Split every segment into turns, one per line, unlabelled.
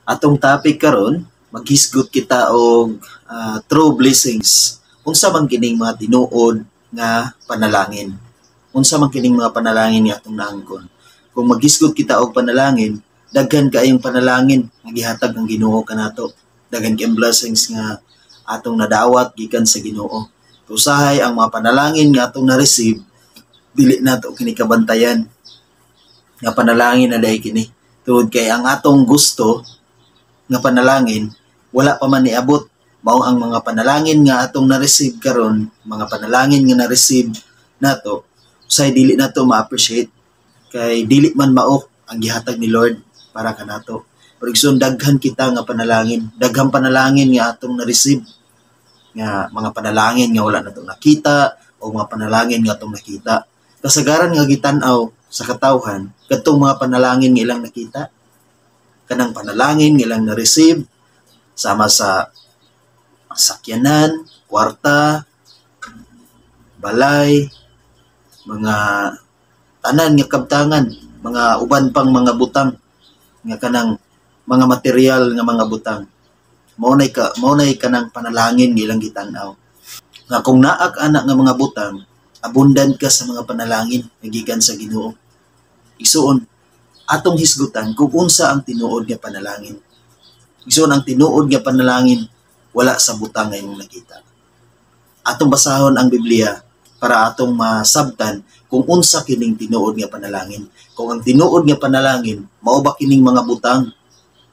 Atong topic karon, maghisgot kita og true blessings. Unsa man kining mga tinuod nga panalangin? Unsa man kining mga panalangin nga atong naangkon? Kung maghisgot kita og panalangin, daghan kaayong panalangin nga gihatag ang Ginoo kanato. Daghan kayong blessings nga atong nadawat gikan sa Ginoo. Usahay ang mga panalangin nga atong na-receive, dili nato kini kabantayan nga panalangin na diay kini. Tungod kay ang atong gusto nga panalangin wala pa man niabot. Mao ang mga panalangin nga atong na-receive karon, mga panalangin nga na-receive nato, usahay dili nato ma-appreciate kay dili man mao ang gihatag ni Lord para kanato. Pero igsoon, daghan kita nga panalangin, daghan panalangin nga atong na-receive, nga mga panalangin nga wala nato nakita o mga panalangin nga atong nakita. Kasagaran nga gitan-aw sa katawhan kadtong mga panalangin nga ilang nakita, kanang panalangin nga ilang na-receive sama sa sakyanan, kwarta, balay, mga tanan nga kabtangan, mga uban pang mga butang nga kanang mga material nga mga butang. Mao nay kanang panalangin nga ilang gitan-aw. Nga kung naa ka ana nga mga butang, abundant ka sa mga panalangin nga gikan sa Ginoo. Igsuon, atong hisgutan kung unsa ang tinuod nga panalangin. Igsuon, ang tinuod nga panalangin wala sa butang nga imong nakita. Atong basahon ang Biblia para atong masabtan kung unsa kining tinuod nga panalangin. Kung ang tinuod nga panalangin mao ba kining mga butang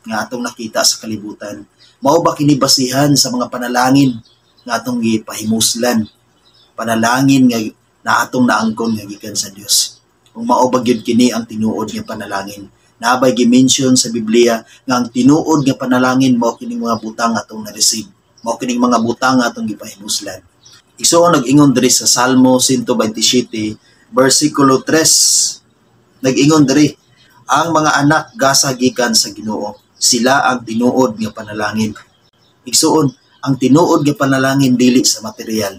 nga atong nakita sa kalibutan? Mao ba kini basihan sa mga panalangin nga atong gipahimuslan? Panalangin nga na atong naangkon nga gikan sa Dios. Kung mao ba gyud kini ang tinuod nga panalangin? Naa bay gi-mention sa Biblia nga ang tinuod nga panalangin mao kining mga butang atong na-receive? Mao kining mga butang atong gipahimuslan? Igsuon, nag-ingon diri sa Salmo 127 versikulo 3. Nag-ingon diri, "Ang mga anak gasa gikan sa Ginoo. Sila ang tinuod nga panalangin." Igsuon, ang tinuod nga panalangin dili sa material.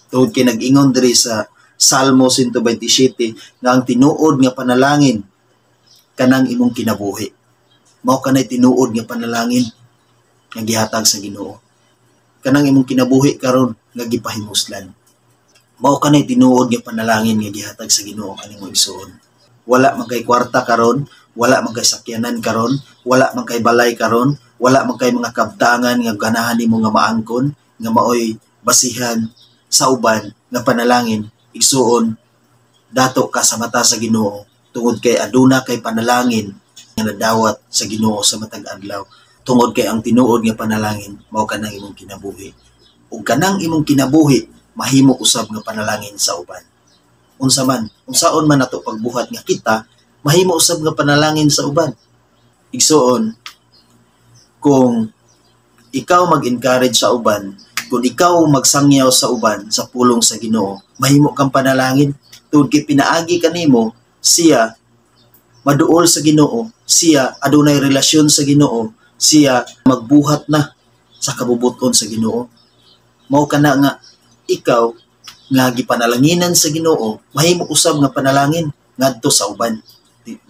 Tungod kay nag-ingon diri sa Salmo 127 nga ang tinuod nga panalangin kanang imong kinabuhi. Mao kanay tinuod nga panalangin nga gihatag sa Ginoo. Kanang imong kinabuhi karon nga gipahimuslan. Mao kanay tinuod nga panalangin nga gihatag sa Ginoo kanimo, igsuon. Wala man kay kwarta karon, wala man kay sakyanan karon, wala man kay balay karon, wala man kay mga kabtangan nga ganahan nimo nga maangkon nga maoy basihan sa uban nga panalangin. Igsuon, dato ka sa mata sa Ginoo tungod kay aduna kay panalangin nga nadawat sa Ginoo sa matag adlaw. Tungod kay ang tinuod nga panalangin mao kanang imong kinabuhi. Ug kanang imong kinabuhi mahimo usab nga panalangin sa uban. Unsa man, unsaon man nato pagbuhat nga kita mahimo usab nga panalangin sa uban? Igsuon, kung ikaw mag-encourage sa uban, kung ikaw magsangyaw sa uban sa pulong sa Ginoo, mahimo kang panalangin tungod kay pinaagi kanimo siya maduol sa Ginoo, siya adunay relasyon sa Ginoo, siya magbuhat na sa kabubuton sa Ginoo. Mao kana nga ikaw nga gipanalanginan sa Ginoo, mahimo usab nga panalangin ngadto sa uban.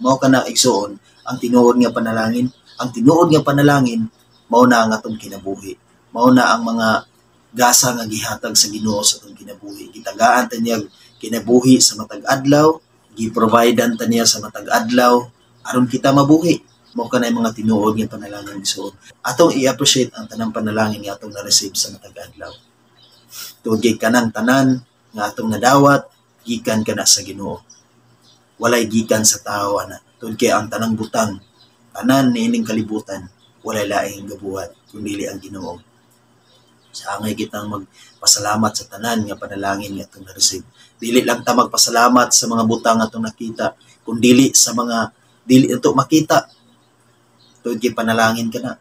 Mao kana, igsuon, ang tinuod nga panalangin. Ang tinuod nga panalangin mao na ang atong kinabuhi. Mao na ang mga gasa nga gihatag sa Ginoo sa atong kinabuhi. Gitagaan ta niya kinabuhi sa matag adlaw, gi-providean ta niya sa matag adlaw aron kita mabuhi. Mao kanay mga tinuod nga panalangin, igsuon. Atong i-appreciate ang tanang panalangin nga atong na-receive sa matag adlaw. Tungod kay kanang tanan nga atong nadawat gikan kana sa Ginoo. Walay gikan sa tao ana. Tungod kay ang tanang butang, tanan niining kalibutan, walay laing gabuhat kun dili ang Ginoo. Sa angay kitang magpasalamat sa tanan nga panalangin nga atong na-receive. Dili lang ta magpasalamat sa mga butang atong nakita, kun dili sa mga dili nato makita. Tungod kay panalangin kana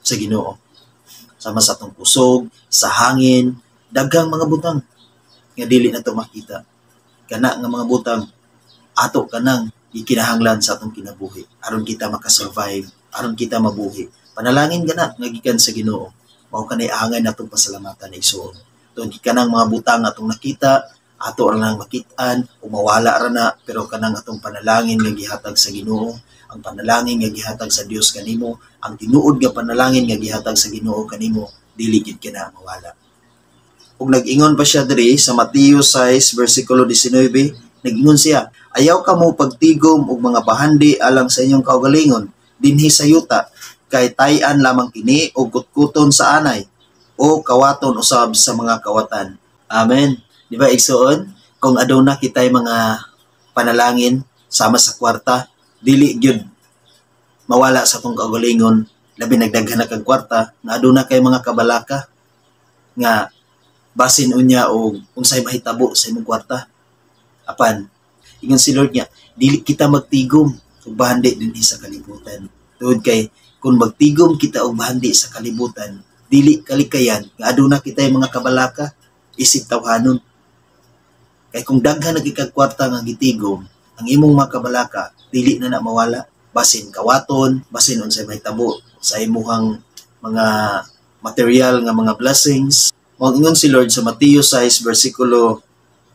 sa Ginoo. Sama sa atong kusog, sa hangin, daghang mga butang nga dili nato makita. Kana nga mga butang ato kanang gikinahanglan sa atong kinabuhi aron kita makasurvive, aron kita mabuhi. Panalangin kana nga gikan sa Ginoo. Mao kanay angay natong pasalamatan, igsuon. Tungod kay kanang mga butang atong nakita, ato ra nang makit-an o mawala ra na, pero kanang atong panalangin nga gihatag sa Ginoo, Ang panalangin nga gihatag sa Dios kanimo, ang tinuod nga panalangin nga gihatag sa Ginoo kanimo, dili gid kina mawala. Ug nag-ingon pa siya diri sa Mateo 6 versikulo 19, nag-ingon siya, "Ayaw kamo pagtigom og mga bahandi alang sa inyong kaugalingon dinhi sa yuta, kay tay-an lamang kini og kutkuton sa anay o kawaton usab sa mga kawatan." Amen. Di ba, igsuon? Kung aduna kitay mga panalangin sama sa kwarta, dili gyud mawala sa atong kaugalingon, labi nagdaghan na kag kwarta, nga aduna kay mga kabalaka nga basin unya og unsay mahitabo sa imong kwarta. Apan ingon si Lord nga dili kita magtigom og bahandi dinhi sa kalibutan. Tungod kay kung magtigom kita og bahandi sa kalibutan, dili kalikayan nga aduna kitay mga kabalaka isip tawhanon. Kay kung daghan na kag kwarta nga gitigom, ang imong mga kabalaka dili na na mawala, basin kawaton, basin unsay mahitabo sa imuhang mga material nga mga blessings. Mao ingon si Lord sa Mateo 6 versikulo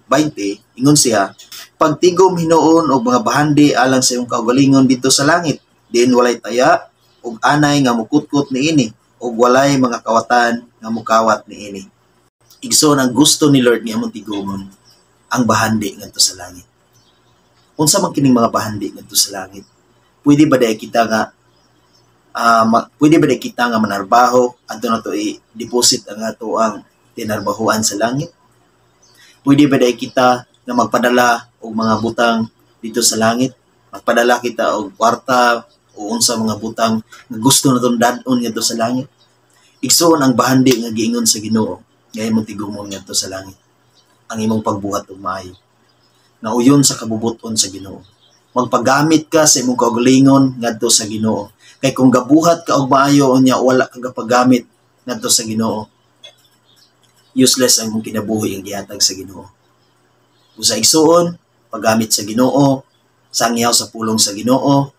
20, ingon siya, "Pagtigom hinuon og mga bahandi alang sa imong kaugalingon didto sa langit, diin walay taya ug anay nga mukutkot niini ug walay mga kawatan nga mukawat niini." Igsoon, ang gusto ni Lord nga among tigumon ang bahandi ngadto sa langit. Unsa man kining mga bahandi ngadto sa langit? Pwede ba diay kita nga manarbaho adto nato i-deposit ang ato ang tinarbahuan sa langit? Pwede ba diay kita nga magpadala og mga butang didto sa langit? Magpadala kita og kwarta o unsa mga butang nga gusto naton dad-on ngadto sa langit? Igsoon, ang bahandi nga giingon sa Ginoo nga imong tigumon ngadto sa langit, ang imong pagbuhat og maayo nga uyon sa kabubuton sa Ginoo. Magpagamit ka sa imong kaugalingon ngadto sa Ginoo. Kay kung gabuhat ka og maayo unya wala ka gapagamit ngadto sa Ginoo, useless ang imong kinabuhi ang gihatag sa Ginoo. Usa, igsuon, paggamit sa Ginoo, sangyaw sa pulong sa Ginoo,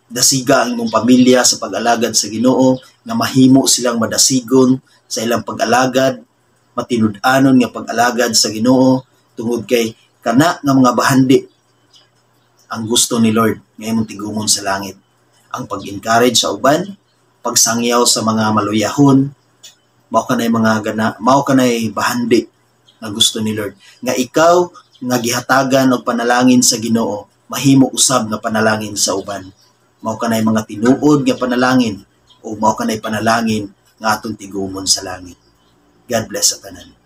dasiga ang imong pamilya sa pag-alagad sa Ginoo, nga mahimo silang madasigon sa ilang pag-alagad, matinud-anon nga pag-alagad sa Ginoo, tungod kay kana nga mga bahandi ang gusto ni Lord nga imong tigumon sa langit. Ang pag-encourage sa uban, pagsangyaw sa mga maluyahon, mao kanay bahandi nga gusto ni Lord. Nga ikaw nga gihatagan og panalangin sa Ginoo, mahimo usab nga panalangin sa uban. Mao kanay mga tinuod nga panalangin o mao kanay panalangin nga atong tigumon sa langit. God bless sa tanan.